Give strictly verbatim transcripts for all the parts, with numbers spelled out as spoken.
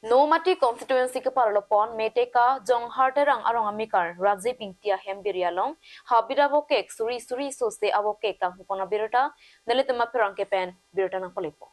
Nomati constituency keparlo pon Meteka Jonghar Terang arong amekar Rajib Ingti ahem biri along habit avokek suri suri sose avokek kanghupon abirta nelitum apherangke pen birta nangpalepo.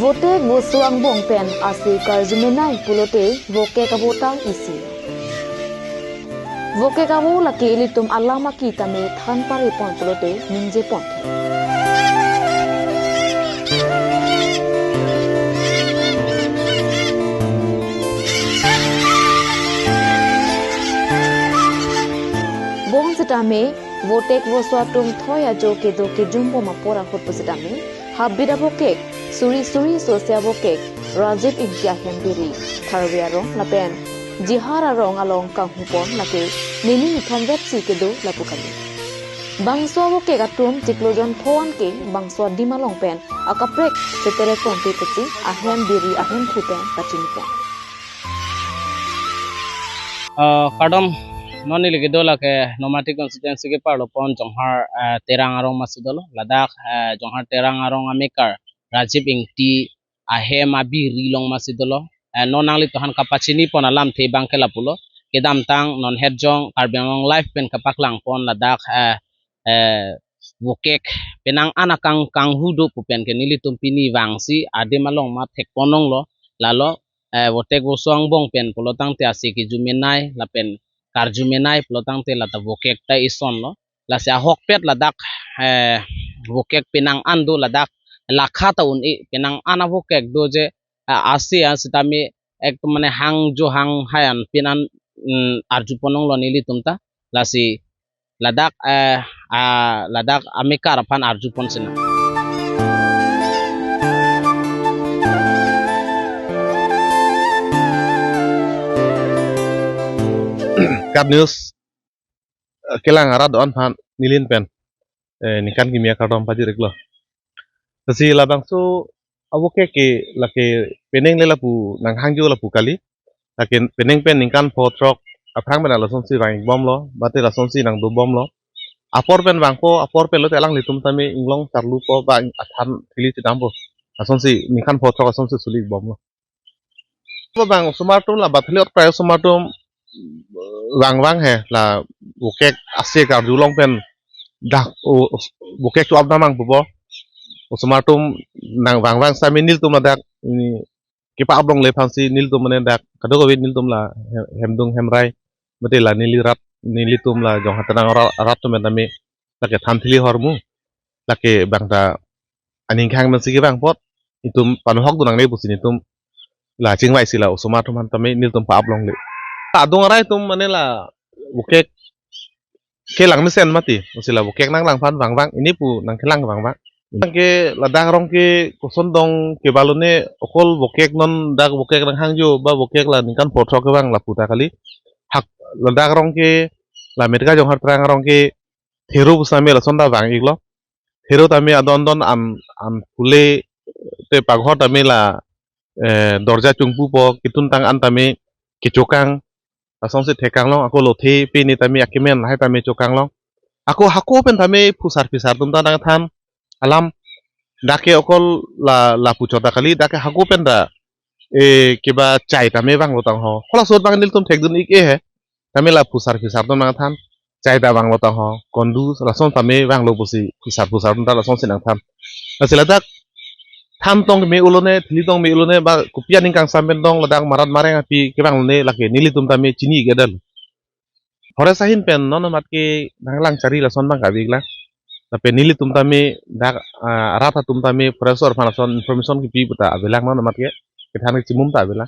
Vote voso angbong pen ase karjumenei pulote vokek avotang isi. Vokek avo lake ilitum alam aki tame than pare pon pulote ningje pon. Bong sitame, vokek voso atum thoi ajo kedo kejum bom apor ahut pusitame, habit avokek, suri suri sose avokek, Rajib Ingti ahem biri, Tharve arong lapen Jihar arong along kanghupon lake nini nithom vetsi kedo lapu kali. Bangso avokek atum chiklo jon pho an ke bangso adim along pen akaprek setere konte pusi ahem biri ahemphu pen pachinipon. Ah, kardom, non neli kedo lake Nomati constituency keparlo pon Jonghar, ah, Terang arong masi dolo, ladak, ah, Jonghar Terang arong amekar Rajib Ingti ahem abiri along masi dolo. Eh, non nanglitumphan kapachinipon alamthe abangke lapulo. Kedamtang non Hetjong Karbi Anglong Live pen kapaklangpon ladak, eh, eh, vokek penang an akang kanghu do pu pen ke nelitum pini vangsi adim along ma thekpon longlo, lalo, eh, vokek voso angbong pen pulotangte ase kejumenei lapen karjumenei pulotangte lata vokek ta isonlo. Lasi ahokpet ladak, eh, vokek penang an do ladak lakha ta un-e penang an avokek do je, ah, ase asitame ek mane hangjo hanghai an pin an, mm, arjupon longlo nelitum ta. Lasi ladak, eh, ah, ladak amekar aphan arjupon sinang. Kap News, eh, kelang arat do-an aphan neli pen, eh, ningkan kimi akardom pajir-iklo. Lasi labangso avokek ke lake penang le lapu nanghangjo lapu kali. Lake penang pen ningkan pho throk aphrang pen lasonsi vang-ik bomlo, mate lasonsi nangdo bomlo. Apor pen vangpo, apor pen lote alanglitum tame inglong charlupo ba athan thili chedampo. Lasonsi ningkan pho throk lasonsi suli-ik bomlo. Bang osomar atum la bathali ot prai osomar atum vang vang he la vokek ase karjulong pen dak o, o, vokek chuap damang pupo. Osomar atum nang vang vang sami nelitum ladak ini kepa-aplongle aphansi nelitum mane dak kadokave nelitum la he-, hemdung hemrai mate la neli rat nelitum la Jonghar Terang ra-, rat atum tame lake than thili hormu. Lake bang ta aning khang mensi kevang apot itum panohok dunangne pusi nelitum la chingvai si la osomar atum aphan tame nelitum pa-aplongle. Adung arai atum mane la vokek kelang mesen mati, pusi la vokek nanglang aphan vang vang, ini pu nangkelang vang vang. Nang ke ladak arong ke koson dong ke balone okol vokek non dak vokek nanghangjo ba vokek la ningkan pho throk kevang lapu ta kali. Hak ladak arong ke la Meteka Jonghar Terang arong ke thero pusitame lason ta vang-iklo. Thero tame adon adon an, an phule te paghor tame la, eh, dorja chungpupo, ketun tang an tame kechokang, lasonsi thekang long, ako lothe pini tame akemen lahai tame chokang long. Ako hako pen tame phusar phisar atum ta nangthan alam dak ke okol la, lapu chot ta kali, dak ke hako pen ta, eh, keba chai tame vanglo tangho. Halaso abang nelitum thekdun-ik-e he. Tame la phusar phisar atum nangthan. Chai ta vanglo tangho. Kondu lason tame vanglo pusi phusar phusar atum ta lasonsi nangthan. Lasi ladak than tong me-ulone, thili tong me-ulone, ba kopi aning kangsam pen tong ladak marat mareng api kevanglone lake nelitum tame chini-ik-edetlo. Forest ahin pen non amat ke nanglang chari lason abang kave-iklang. Lapen nelitum tame dak, ah, arat atum tame forest aphan lason information kipi puta avelang non amat ke. Kethan kechimum ta avelang.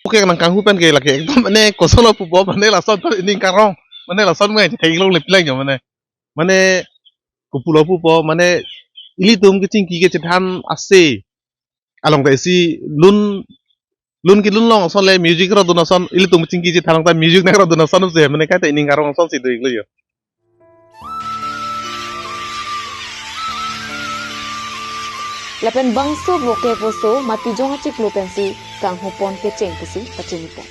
Vokek nangkanghu pen ke lake ekdom mane koson lo pupo mane lason ta ining karong. Mane lason ngai thek-ik longle pilang jo mane. Mane kopulo pupo mane ilitum kechingki kechethan ase. along ta isi lun lun kelun long ason le music ro dun ason, ilitum chingki chethan along ta music nang ro dun ason si mane kaita ining arong ason si do-iklo jo. Lapen bangso voke poso matijong achiklo pensi kanghupon kecheng pusi pachinipon.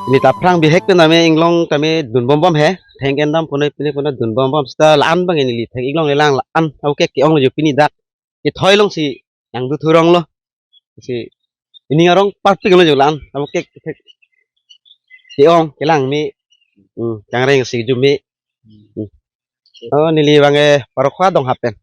Neli ta aphrang bihek pen tame inglong tame dunbom bom he. Thengken dam punoi pini punoi dunbom bom seta la-an abang neli thek inglong lelang la-an. Abo ke ke-ong jo pini dak. Kethoi along si nangdu thurong lo. Si ining arong parpik lo jo la-an. Abo ke ke-ong kelang me. Hmm, kangreng si ju me. Hmm. Oh, neli bang eh parokwa dong hapen.